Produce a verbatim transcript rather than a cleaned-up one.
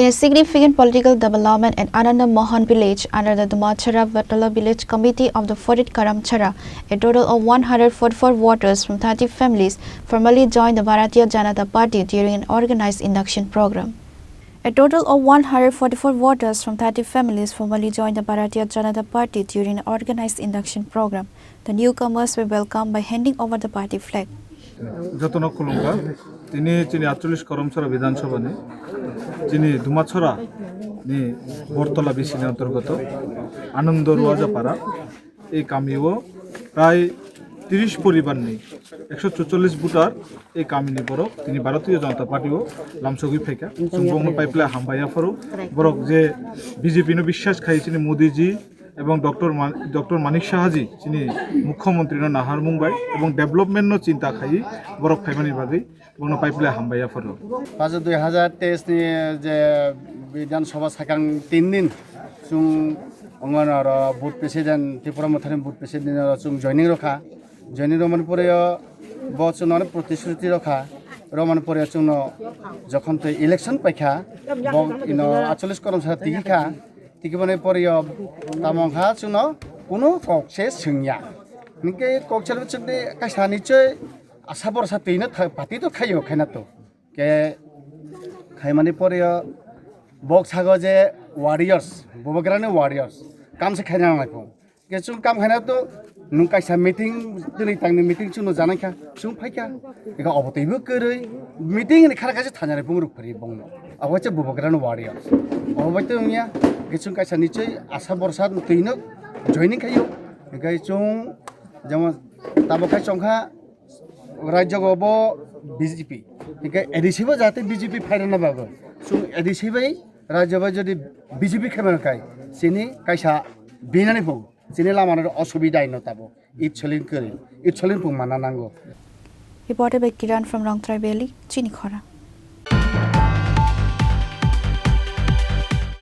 A significant political development in Ananda Mohan village under the Dumachara Batala Village Committee of the Fourth Karamchara. A total of one hundred forty-four voters from thirty families formally joined the Bharatiya Janata Party during an organized induction program. A total of one hundred forty-four voters from thirty families formally joined the Bharatiya Janata Party during an organized induction program. The newcomers were welcomed by handing over the party flag. Jotono khulumkha. Tini chini atchollish Karamchara Bidhan Sabha ni chini Dumachara ni Bortola B C ni antorgoto Anando Ruaja Para, ei kamio prai tris poribar ni ekso chutchollish voter ei kamini borok tini Bharatiya Janata Party o lamsogwi phaikha. Chwng bongno paiple hambai yapharo. Borok je B J P no biswas khai chini Modi ji ebong Doctor Ma-, Doctor Manik Saha ji chini Mukhyamantri no naharmung bai ebong development no chinta khai borok phaimani bagwi bono paiple hambai yapharo. Pajo dui hajar teis ni je Bidhan Sabha sakang tin din chwng ongo oro booth president, Tripura Mothani booth president oro chwng joining rokha. Joining romani pore o bo chwngno onek protishruti rokha. Romani pore o chwngno jokhon twi election paikha, bo ino atchollish Karamchara tigi kha. Tigi boni pore o tamo kha chwngno kunu kok se swngya. Hinkhe kok se chwngde kaisa nichoi asa borsa twino tha-, party to khaio khaina to. Ke khaimani pore o bok sago je warriors, Bubagrani warriors, kam se khaina nang lai phung. Ke chwng kam khaina to nwng kaisa meeting, tini tangni meeting chwngno janai kha, chwng phai kha. Eka obo teibo kwrwi meeting ni khara kaisa thanya rai phung ruk phari bongno. Abo se Bubagrani warriors. Obo bai to wngya, ke chwng kaisa nichoi asa borsa twino joining khaio. Eka chwng jemon tabo khai chongkha, Rajyo bo B J P, hinkhe A D C bo jate B J P phairokna bagwi chwng A D C bai rajyo bai jodi B J P khaimano khai chini kaisa binani phugo chini lamani osubida ino tabo itsolin kwrwi itsolin pung manna nango. Reported by Kiran from Rongtrai Valley, Chinikhora.